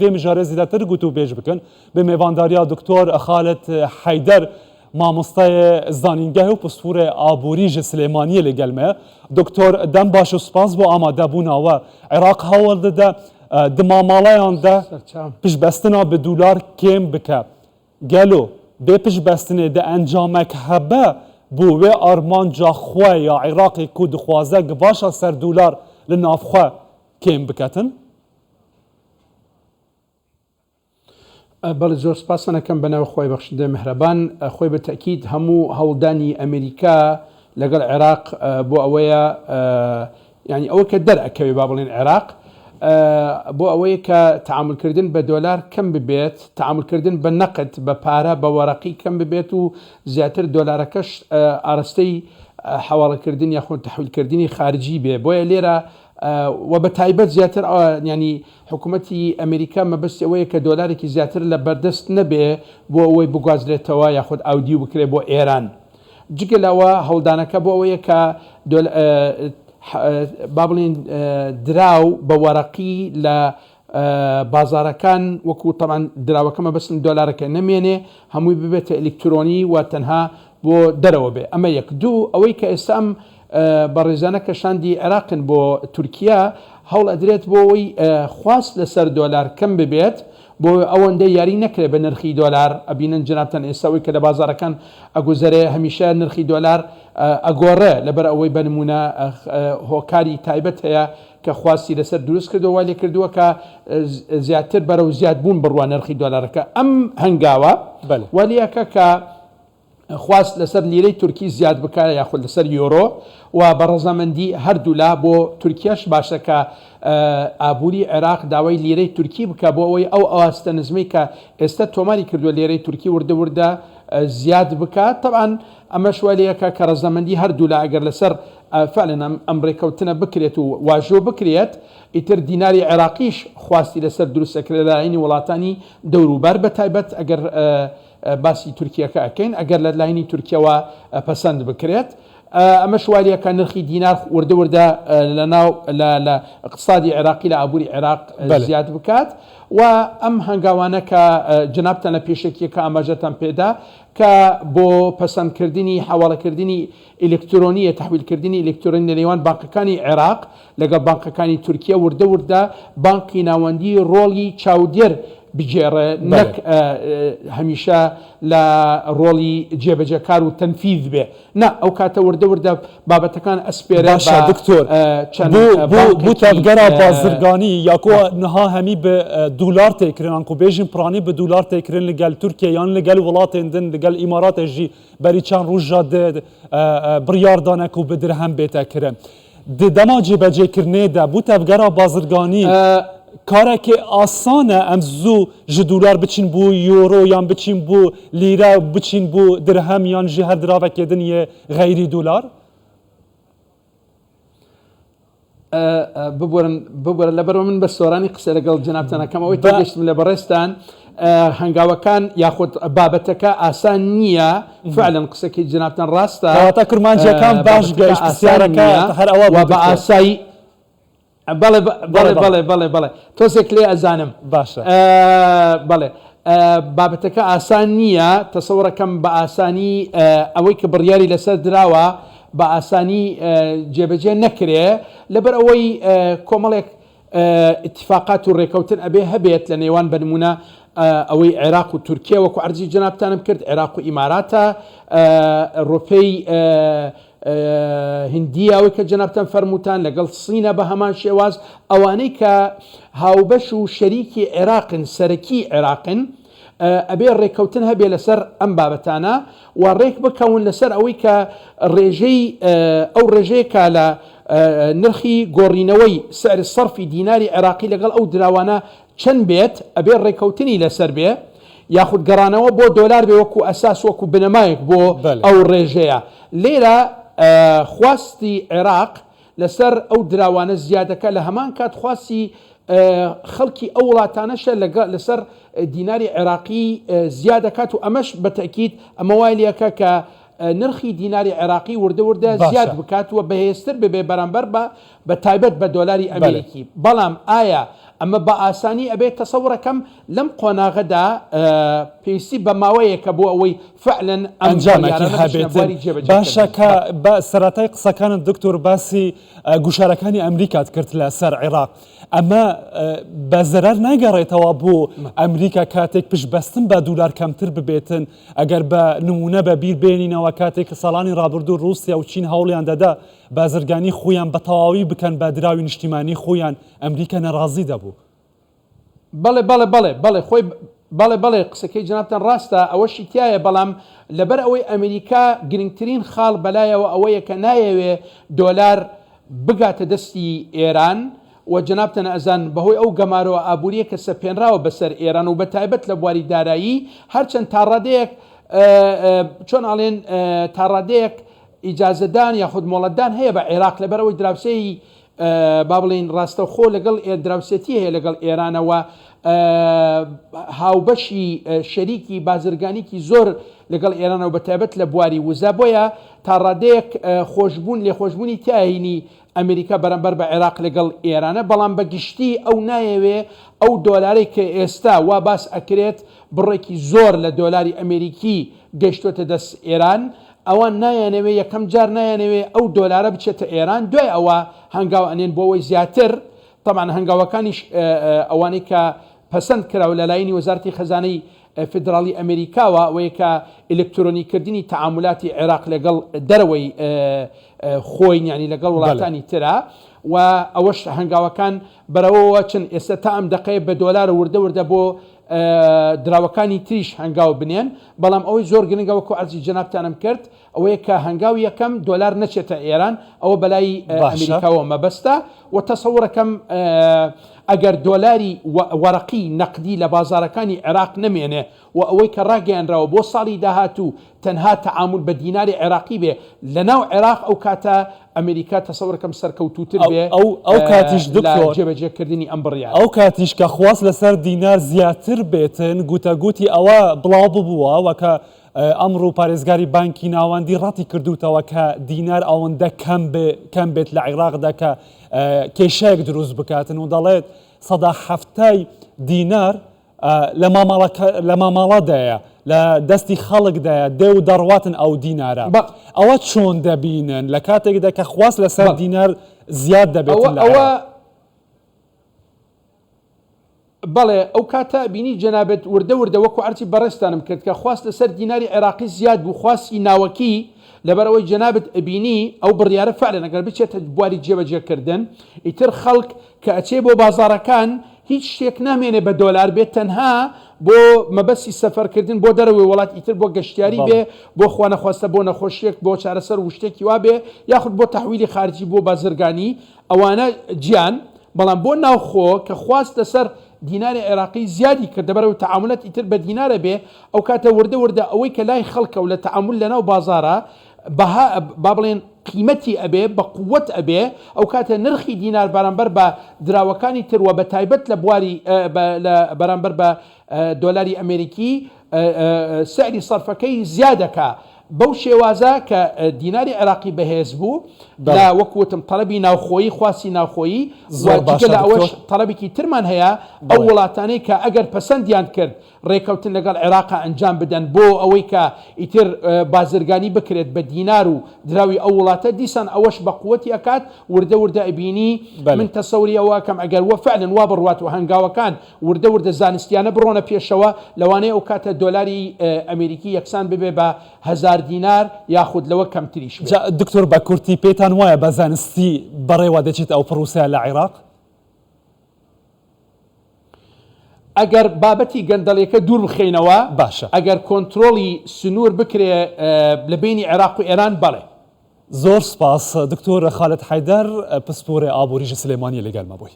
Vê mijarê zêdetir gotûbêj bikin bi mêvandariya Doktor Xalid Heyder mamosteyê zanîngehê û pisporê aborî ji Silêmaniyê li gel me ye. Doktor dem baş û spas bo amadebûna we. Iraq hewl dide di mamaleyan de piştbestina bi dolar kêm bike. Gelo bê piştbestinê di encamek hebe bo wê armanca xwe ya Iraqê ku dixwaze givaşa ser dolar li nav xwe kêm biketin? بەڵێ زۆر سپاستان ئەکەم بە ناوی خوای بەخشندەی میهرەبان خۆی بە تەئکید هەموو هەوڵدانی ئەمریکا لەگەڵ عێراق بۆ ئەوەیە یعنی ئەوە کە دەرئەکەوێ با بڵێن عێراق بۆ ئەوەیە کە تعاملکردن بە دۆلار کەم ببێت تعاملکردن بە نەقد بە پارە بە وەرەقی کەم ببێت و زیاتر دۆلارەکەش ئارەستەی حەواڵەکردن یاخود تحویلکردنی خارجی بێ بۆیە لێرە و بە تایبەت زیاتر یانی حکوومەتی ئەمریکا مەبەستی ئەوەیە کە دۆلارێکی زیاتر لە بەردەست نەبێ بۆ ئەوەی بگوازرێتەوە یاخود ئاودیو بکرێ بۆ ئێران. جگە لەوە هەوڵدانەکە بۆ ئەوەیە کە با بڵێین دراو بە وەرەقی لە بازاڕەکان وەکو تەبعەن دراوەکە مەبەستم دۆلارەکە نەمێنێ هەمووی ببێتە ئەلیکترۆنی و تەنها بۆ دەرەوە بێ ئەمە یەک دوو ئەوەی کە ئێستا ئەم بەڕێزانە کە شاندی عێراقن بۆ تورکیا هەوڵ ئەدرێت بۆ ئەوەی خواست لەسەر دۆلار کەم ببێت بۆ ئەوەندە یاری نەکرێت بە نرخی دۆلار ئەبینن جەنابتان ئێستا ئەوەی کە لە بازاڕەکان ئەگوزەرێ هەمیشە نرخی دۆلار ئەگۆڕێ لەبەر ئەوەی بە نمونە هۆکاری تایبەت هەیە کە خواستی لەسەر دروست کردووە وای لێکردووە کە زیاتر بەرەو زیاد بوون بڕوا نرخی دۆلارەکە ئەم هەنگاوە وا لێکە کە خواست لەسەر لیرەی تورکی زیاد بکە یاخود لەسەر یۆرۆ و بە ڕەزامەندی هەردوولا بۆ تورکیاش باشە کە ئابووری عێراق داوای لیرەی تورکی بکە بۆ ئەوەی ئەو ئاستە نزمەی کە ئێستا تۆماری کردووە لێرەی تورکی وردە وردە زیاد بکات تەبعەن ئەمەش وا لێکە کە ڕەزامەندی هەردوولا ئەگەر لەسەر فعلا ئەم ئەم ڕێکەوتنە بکرێت و واژۆ بکرێت ئیتر دیناری عێراقیش خواستی لەسەر دروست ئەکرێت لە لایەنی وڵاتانی دەوروبەر بە تایبەت ئەگەر باسی تورکیەکە ئەکەین ئەگەر لە لاینی تورکیەوە پەسەند بکرێت ئەمەش وا لێکە نرخی دینار وردە وردە لە ناو لە لە اقتصادی عێراقی لە ئابووری عێراق زیاد بکات و ئەم هەنگاوانە کە جەنابتان لە پێشەکیەکە ئاماژەتان پێدا کە بۆ پەسەندکردنی حەواڵەکردنی ئیلکترۆنییە، تەحویلکردنی ئیلکترۆنی لە نێوان بانقەکانی عێراق لەگەڵ بانقەکانی تورکیە، وردە وردە بانقی ناوەندی ڕۆڵی چاودێر بگێڕێ نەک هەمیشە لە ڕۆڵی جێبەجێکار و تەنفیز بێ، نا ئەو کاتە وردە وردە بابەتەکان ئەسپێرێ باشە بە دکتۆر چەند بۆ بۆ بۆ بانقێکی تەڤگەرا بازرگانی یاکۆ نها هەمی بە دولار تێکرن ئانکۆ بێژین پرانی بە دولار تێکرن لەگەل تورکیە یان لەگەل وڵاتێن دن لەگەل ئیماراتێ ژی بەری چەند ڕوژا بڕیار دانە کو بە درهەم بێتە کرن. د دەما جێبەجێکردنێ دە بۆ تەڤگەرا بازرگانی کارەکێ ئاسانە ئەم زوو ژ دولار بچین بۆ یۆرۆ یان بچین بۆ لیرە بچین بۆ درهەم یان ژی هەر دراڤەکێ دن یێ غەیری دولار؟ ببورن ببورە لەبەرەوە من بە سۆرانی قسە لەگەڵ جەنابتان ئەکەم ئەوەی تێگەشتم لە بەڕێزتان هەنگاوەکان یاخود بابەتەکە ئاسان نییە فعلا قسەکەی جەنابتان ڕاستە کەواتە کرمانجیەکان باش بابەتەکە گەیشت ئاسان پرسیارەکە نییە هەر ئەوە و بوو بە دکتۆر. ئاسایی بەڵێ بەڵێ بەڵێ بەڵێ بەڵێ بەڵێ بەڵێ تۆزێک لێ ئەزانم باشە. بەڵێ بابەتەکە ئاسان نییە تەسەوڕەکەم بە ئاسانی ئەوەی کە بڕیاری لەسەر دراوە بە ئاسانی جێبەجێ نەکرێ لەبەر ئەوەی کۆمەڵێک ئیتفاقات و ڕێکەوتن ئەبێ هەبێت لە نێوان بە نمونە ئەوەی عێراق و تورکیا وەکو عەرزی جەنابتانم کرد عێراق و ئیماراتە ڕۆپێی هندیە ئەوەی کە جەنابتان فەرمووتان لەگەڵ سینە بە هەمان شێواز ئەوانەی کە هاوبەش و شەریکی عێراقن سەرەکی عێراقن ئەبێ ڕێککەوتن هەبێ لەسەر ئەم بابەتانە و ڕێک بکەون لەسەر ئەوەی کە ڕێژەی ئەو ڕێژەیە کە لە نرخی گۆڕینەوەی سعر سەرفی دیناری عێراقی لەگەڵ ئەو دراوانە چەند بێت ئەبێ ڕێکەوتنی لەسەر بێ یاخود گەڕانەوە بۆ دۆلار بێ وەکو ئەساس وەکو بنەمایەک بۆ ئەو ڕێژەیە لێرە خواستی عێراق لەسەر ئەو دراوانە زیادەکە لە هەمان کات خواستی خەڵکی ئەو وڵاتانەشە لەسەر دیناری عێراقی زیاد دەکات و ئەمەش بە تەئکید ئەمە وای لێکە کە نرخی دیناری عێراقی وردە وردە زیاد بکات و بەهێزتر ببێ بەرامبەر بە بە تایبەت بە دۆلاری ئەمریکی. بەڵام ئایا ئەمە بە ئاسانی ئەبێت تەسەورەکەم لەم قۆناغەدا پێویستی بە ماوەیەکە بۆ ئەوەی فعلەن ئەم ئەنجامێکی بڕیارانە بچنە هەبێتن. بواری باشە جێبەجێکردن. کە بەڵێ. بە سەرەتای قسەکانت دکتۆر باسی گوشارەکانی ئەمریکات کرد لە سەر عێراق ئەمە بە زەرەر ناگەڕێتەوە بۆ ئەمریکا کاتێک پشت بەستن بە دولار کەمتر ببێتن ئەگەر بە نمونە بە بیر بێنینەوە کاتێک ساڵانی ڕابردوو ڕووسیا و چین هەوڵیان دەدا بازرگانی خۆیان بە تەواوی بکەن بە دراوی نیشتیمانی خۆیان ئەمریکا نەڕازی دەبوو. بەڵێ بەڵێ بەڵێ بەڵێ خۆی بەڵێ بەڵێ قسەکەی جەنابتان ڕاستە ئەوەشی تیایە بەڵام لەبەر ئەوەی ئەمریکا گرنگترین خاڵ بەلایەوە ئەوەیە کە نایەوێ دۆلار بگاتە دەستی ئێران و جەنابتان ئەزان بەهۆی ئەو گەمارۆ ئابووریە کە سەپێنراوە بەسەر ئێران و بەتایبەت لە بواری دارایی هەرچەند تاڕادەیەک چۆن ئەڵێن تاڕادەیەک ئیجازەدان یاخود مۆڵەتدان هەیە بە عێراق لەبەرئەوەی دراوسێی با بڵێین ڕاستەوخۆ لەگەڵ دراوسێتی هەیە لەگەڵ ئێرانەوە هاوبەشی شەریکی بازرگانیکی زۆر لەگەڵ ئێرانەوە بە تایبەت لە بواری وزە بۆیە تا ڕادەیەک خۆشبوون لێخۆشبوونی تیاهینی ئەمریکا بەرامبەر بە عێراق لەگەڵ ئێرانە بەڵام بە گشتی ئەو نایەوێ ئەو دۆلارەی کە ئێستا وا باس ئەکرێت بڕێکی زۆر لە دۆلاری ئەمریکی گەیشتۆتە دەست ئێران ئەوان نایانەوێ یەکەم جار نایانەوێ ئەو دۆلارە بچێتە ئێران دوای ئەوە هەنگاو ئەنێن بۆ ئەوەی زیاتر تەبعەن هەنگاوەکانیش ئەوانەی کە پەسەند کراوە لە لایەنی وەزارەتی خەزانەی فیدراڵی ئەمێریکاوە ئەوەیە کە ئیلکترۆنی کردنی تەعامولاتی عێراق لەگەڵ دەرەوەی خۆی یانی لەگەڵ وڵاتانی ترا و ئەوەش هەنگاوەکان بەرەوەوە چن ئێستا تا ئەم دەقەیە بە دۆلار وردە وردە بۆ دراوەکانی تریش هەنگاو بنێن، بەڵام ئەوەی زۆر گرنگە وەکو عەرزی جەنابتانم کرد ئەوەیە کە هەنگاوی یەکەم دۆلار نەچێتە ئێران ئەوە بەلای ئەمریکاوە مەبەستە و تەسەورەکەم ئەگەر دۆلاری وەرەقی نەقدی لە بازارەکانی عێراق نەمێنێ و ئەوەی کە ڕاگەیەنراوە بۆ ساڵی داهاتوو تەنها تەعامول بە دیناری عێراقی بێ لەناو عێراق ئەو کاتە ئەمریکا تەسەورەکەم سەرکەوتووتر بێ ئەو ئەو کاتیش لە دکتۆر جێبەجێ کردنی ئەم بڕیارە. ئەو کاتیش کە خواست لەسەر دینار زیاتر بێتن گوتەگوتی ئەوە بڵاو ببووە وە کە ئەمڕو پارێزگاری بانکی ناوەندی ڕەتی کردوتەوە کە دینار ئەوەندە کەم بێ کەم بێت لە عیراقدا کە کێشەیەک دروست بکاتن و دەڵێت 70% دینار لە مامەڵەکە لە مامەڵەدایە لە دەستی خەڵکدایە دێ و دەڕواتن ئەو دینارە بە. ئەوە چۆن دەبینن لە کاتێکدا کە خواست لەسەر بەڵێ. دینار زیاد ئەوە دەبێتن لە ئەوە عێراق؟ بەڵێ ئەو کاتە بینی جەنابت وردە وردە وەکو عەرزی بەڕێزتانم کرد کە خواست لەسەر دیناری عێراقی زیاد بوو خواستی ناوەکی لەبەرئەوەی جەنابت ئەبینی ئەو بڕیارە فعلەن ئەگەر بچێتە بواری جێبەجێ کردن ئیتر خەڵک کە ئەچێ بۆ بازاڕەکان هیچ شتێک نامێنێ بە دۆلار بێت تەنها بۆ مەبەستی سەفەر کردن بۆ دەرەوەی وڵات ئیتر بۆ گەشتیاری بێ بۆ خوانەخواستە بۆ نەخۆشیەک بۆ چارەسەر وشتێکی وا بێ یاخود بۆ تەحویلی خارجی بۆ بازرگانی ئەوانە جیان بەڵام بۆ ناوخۆ کە خواست لەسەر دیناری عێراقی زیادی کرد لەبەرئەوەی تەعامولات ئیتر بە دینارە بێ ئەوکاتە وردە وردە ئەوەی کە لای خەڵکە و لە تەعامول لەناو بازاڕا بەها با بڵێن قیمەتی ئەبێ بە قوت ئەبێ ئەوکاتە نرخی دینار بەرامبەر بە دراوەکانی تر وە بە تایبەت لە بواری لە بەرامبەر بە دۆلاری ئەمێریکی سعری سەرفەکەی زیادەکا بەو شێوازە کە دیناری عێراقی بەهێز بوو لە وەک وتم تەڵەبی ناوخۆیی خواستی ناوخۆیی و جگە لە ئەوەش تەڵەبێکی ترمان هەیە ئەو وڵاتانەی کە ئەگەر پەسەندیان کرد ڕێکەوتن لەگەڵ عێراقا ئەنجام بدەن بۆ ئەوەی کە ئیتر بازرگانی بکرێت بە دینار و دراوی ئەو وڵاتە دیسان ئەوەش بە قوتی ئەکات وردە وردە ئەبینی من تەسەوری ئەوە ئەکەم ئەگەر وە فعلن وا بڕوات و هەنگاوەکان وردە وردە زانستیانە بڕۆنە پێشەوە، لەوانەیە ئەوکاتە دۆلاری ئەمێریکی یەکسان ببێ بە هەزار دینار یاخود لەوە کەمتریش بێ. جا دکتۆر بە کورتی پێتان وایە بە زانستی بەڕێوە دەچێت ئەو پڕوسەیە لە عیراق؟ ئەگەر بابەتی گەندەڵیەکە دوور بخەینەوە، باشە. ئەگەر کۆنترۆڵی سنوور بکرێ لە بەینی عێراق و ئێران بەڵێ. زۆر سوپاس دکتۆر خالد حەیدەر پسپۆرێ ئابووری ژ سلێمانیە لەگەل مە بووی.